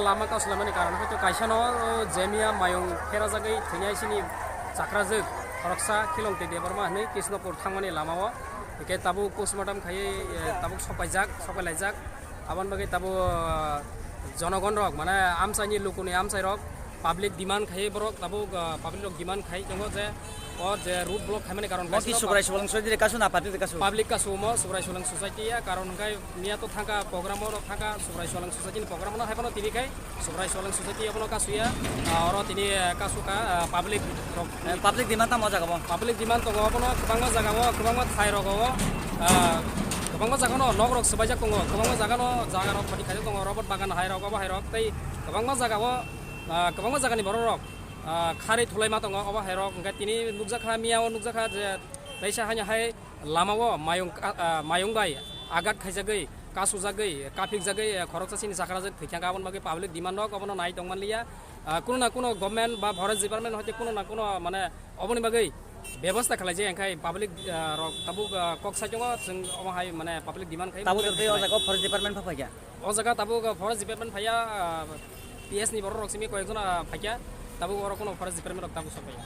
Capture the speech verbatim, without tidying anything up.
Lama kaslamani karon hai to kaisa no, o, jemia mayung pherajagwi thwinai sini chakrajwk khoroksa Khilongtwi Debbarma hwnwi Krishnapur thangmani lama o. Hwnkhe tabuk postmortem khaiwi, eh, tabuk sopaijak, sopailaijak. Aboni bagwi tabuk, eh, jonogon rok, mane amchaini lukuni amchai rok, public demand khaiwi borok tabuk, eh, public rok demand khai tongo je o je road block khaimani karon Mo ki kaisa no Subrai Sulang Society kasu na public kasu? Public kasu mo Subrai Sulang Society ya, karon hwnkhe miya to thangkha program o thangkha Subrai Sulang Society ni program no hai phano tini khai Subrai Sulang Society abono kasuya, ah, oro tini, eh, kasuka, ah, public rok. Eh, public demand tamo jaga bo? Public demand tongo abono kwbangma jaga o, kwbangma thai rogo o, ah, kwbangma jaga no nok rok swbaijak tongo, kwbangma jaga no jaga rok khoti khaijak tongo, robot bagan hai rok, obo hai rok tei kwbangma jaga o, ah, kwbangma jaga ni borok rok, ah, kharwi thulaima tongo, obo hai rok hwnkhe tini nukjakha, miya o nukjakha je teisa haino hai lama o mayung ka-, ah, mayung bai agat khaijagwi, kasujagwi, kaphikjagwi, eh, khoroksa sini chakrajak thwikha, aboni bagwi public demand rok obono nai tongmanliya. Ah, kuno na kuno government ba forest department hoite kuno na kuno mane oboni bagwi bebosta khlaijak, hwnkhe public, ah, rok tabuk, ah, kok saichungo chwng omo hai mane public demand khai. Tabuk tei o jaga forest department pha phaikha? O jaga tabuk forest department phaiya, ah, P S ni borok rok simi koyekjon, ah, phaikha, tabuk oro kuno forest department rok tabuk sok phaiya.